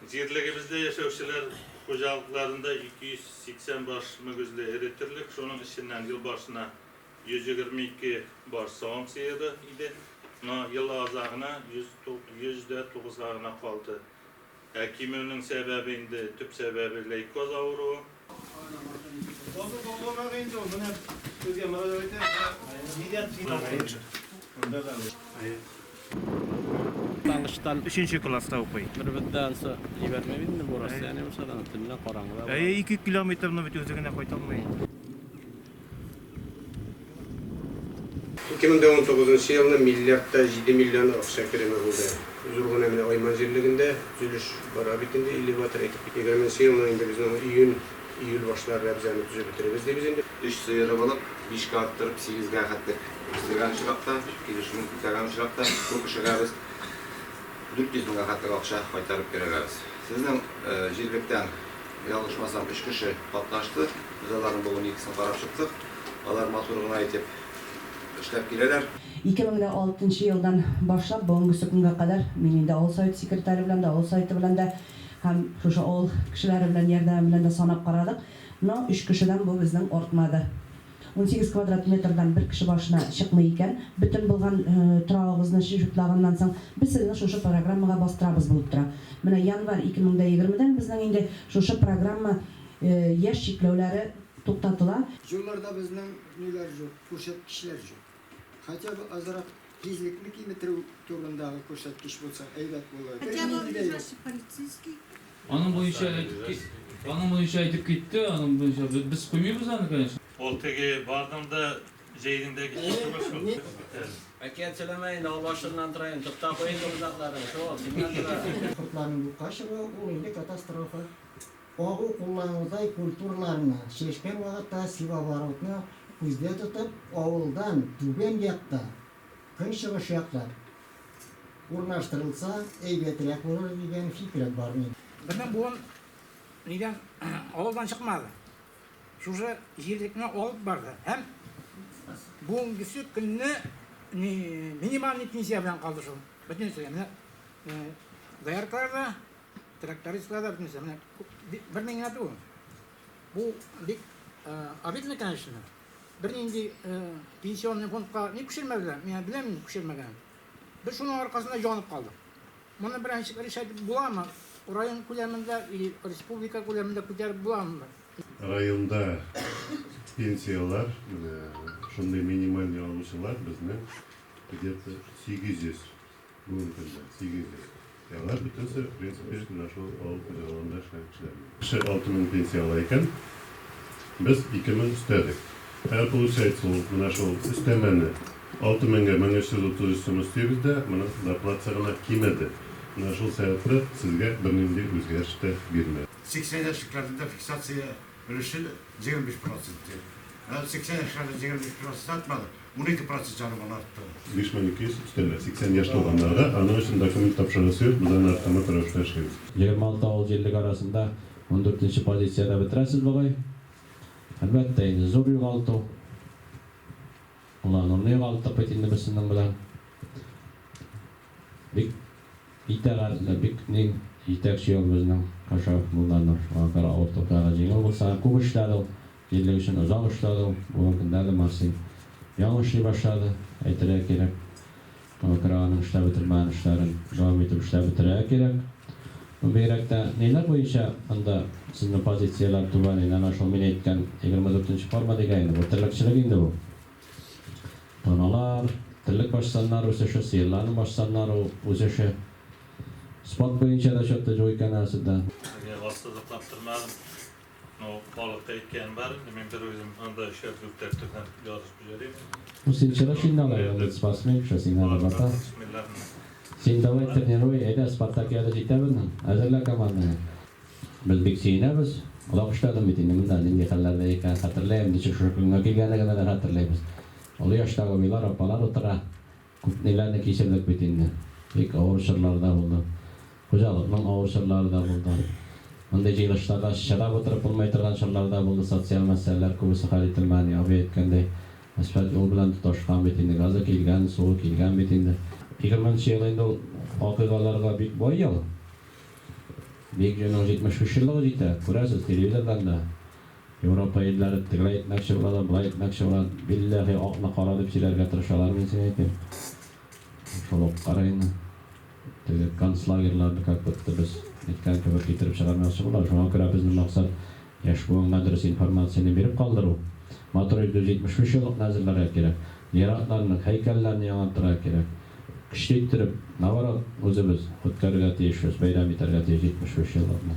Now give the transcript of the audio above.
Җирлегебездә яшәүчеләр хуҗалыкларында 280 баш мөгезле эре терлек, шуның эченнән ел башына 122 баш савым сыеры иде. Но ел азагына 109 га гына калды. Ә кимүнең сәбәбе инде, төп сәбәбе лейкоз авыруы. Таңгычтан Өченче класста укый. Беребез дә ансы җибәрмәй бит инде бу расстояние булса да, төнлә караңгыда. Әйе, 2 километрны бит үзе генә кайта алмый. 2019 елны миллиард та 7 миллион акча кереме булды. Зур гына менә Айман җирлегендә төзелеш бара бит инде, элеватор әйтеп, 20 нче елның инде безнең июнь, июль башларында без аны төзеп бетерербез дибез инде. Өч сыеры булып, бишкә арттырып, сигезгә хәтлек үстергән очракта, килешүен үтәгән очракта, бу кешегә без 400 меңгә хәтлек акча кайтарып бирәбез. Сезнең җирлектән, ялгышмасам, өч кеше катнашты. Без аларның бүген икесен карап чыктык. Алар матур гына итеп эшләп киләләр. 2006 нчы елдан башлап бүгенгесе көнгә кадәр мин инде авыл советы секретаре белән дә, авыл советы белән дә һәм шушы авыл кешеләре белән ярдәме белән дә санап карадык. Но өч кешедән бу безнең артмады. 18 квадрат метрдан бер кеше башына чыкмый икән, бөтен булган торагыгызны чутлаганнан соң, без сезне шушы программага бастырабыз булып тора. Менә январь 2020 дән безнең инде шушы программа яшь чикләүләре туктатыла. Юлларда безнең ниләр юк, күрсәткечләр юк. Хотя бы азрак тизлекне киметерү турындагы күрсәткеч булса, әйбәт булыр. Хотя бы Бернинди дә юк. ближайший полицейский. Аның буенча әйтеп аның буенча әйтеп китте, аның буенча без куймыйбыз аны, конечно. Ул теге бардың да җәйдең дә китте түгел шул. Әкият сөйләмә инде, ул башыннан тора инде, тукта куй инде озакларын, шул, синнән тора. Кортларның юкка чыгуы, ул инде катастрофа. Агу кулланудай культураларны чәчкән вакытта севооборотны күздә тотып, авылдан түбән якта, көнчыгыш яклап урнаштырылса, әйбәтрәк булыр дигән фикерем бар минем. Безнең буын нидән авылдан чыкмады. Шушы җирлекне алып барды һәм бүгенгесе көнне минимальный пенсия белән калды шул. Бөтенесе менә дояркалар да, трактористлар да бөтенесе менә бер мин генә түгел. Бу бик обидно, конечно. Бернинди пенсионный фондка ни күчермәделәр, мин беләм инде күчермәгәнен. Без шуның аркасында җанып калдык. Моны берәр ничек решать буламы? Район күләмендә или республика күләмендә күтәреп буламы? Районда пенсияләр, менә шундый минимальный алучылар безнең где-то 800 бүгенге көндә, 800. Ә алар бөтенесе, в принципе, менә шул авыл хуҗалыгында эшләгән кешеләр. Кеше 6000 пенсия ала икән, без 2000 өстәдек. Хәзер получается ул менә шул өстәмәне 6000 гә 1333 сум өстибез дә, моның зарплатасы гына кимеде. Менә шул сәбәпле сезгә бернинди үзгәреш тә бирмәде. 80 яшьлекләрнең дә фиксация өлеше 25 процент ди. Ә 80 яшьләрдә 25 процент артмады, 12 процент ярым гына артты. 5200 өстәмә, 80 яшь тулганнарга, аның өчен документ тапшырасы юк, без аны автомат рәвештә эшлибез. 26 авыл җирлеге арасында ундүртенче позициядә бетерәсез бугай. Әлбәттә инде, зур югалту. Уланурны югалттык бит инде без сезнең белән. Бик итагатьле, бик ни җитәкче ул безнең Кашаф Мулланур. Шуңа күрә авыр туфрагы җиңел булса, күп эшләде ул. Җирлек өчен озак эшләде ул. Бүгенге көндә әле Марсил яңа эшли башлады, әйтергә кирәк. Шуңа күрә аның эшләп бетермәгән эшләрен дәвам итеп эшләп бетерергә кирәк. Ну, бигрәк тә ниләр буенча анда сезнең позицияләр түбән инде, әнә шул мин әйткән 24 нче форма дигән инде, бу терлекчелек инде бу. Таналар, терлек баш саннары үсеше, сыерларның баш саннары үсеше. Спорт буенча да чё-то юк икән әле сездә. Мин ассызыклап тормадым. Ну, халыкта әйткән бар инде, мин бер үзем анда өчәр дүртәр төрдән язып җөрим. Ну син чыгыш инде алай, ул бит спортсмен кеше, син әле бата. Син давай тренируй, әйдә, спартакиада җитә безнең, әзерлә команданы. Без бик сөенәбез. Озак эшләдем бит инде монда, нинди хәлләрдә икәнен хәтерләйм, ничек шушы көнгә килгәнне генә дә хәтерләйбез. Олы яшьтәге абыйлар, апалар утыра. Күп ниләрне кичердек бит инде. Бик авыр чорлар да булды. Хуҗалыкның авыр чорлары да булды. Мондый җыелышларда чыдап утырып булмый торган чорлар да булды, социаль мәсьәләләр күбесе хәл ителмәде, абый әйткәндәй, асфальт юл белән тоташкан бит инде, газы килгән, суы килгән бит инде. Егерменче ел инде ул вакыйгаларга бик бай ел. Бөек Җиңүнең 75 еллыгы җитә, күрәсез, телевизордан да Европа илләре тегеләй итмәкче була да, болай итмәкче була. Билләһи, акны кара дип сөйләргә тырышалар, мин сиңа әйтим. Шул ук кара инде. Теге концлагерьларны как будто без әйткән кебек китереп чыгармакчы була. Шуңа күрә безнең максат яшь буынга дөрес информацияне биреп калдыру. Матур итеп 75 еллыкны әзерләргә кирәк. Зиратларны, һәйкәлләрне яңартырга кирәк. Көчле иттереп, наоборот, үзебез үткәрергә тиешбез, бәйрәм итәргә тиеш 75 еллыкны.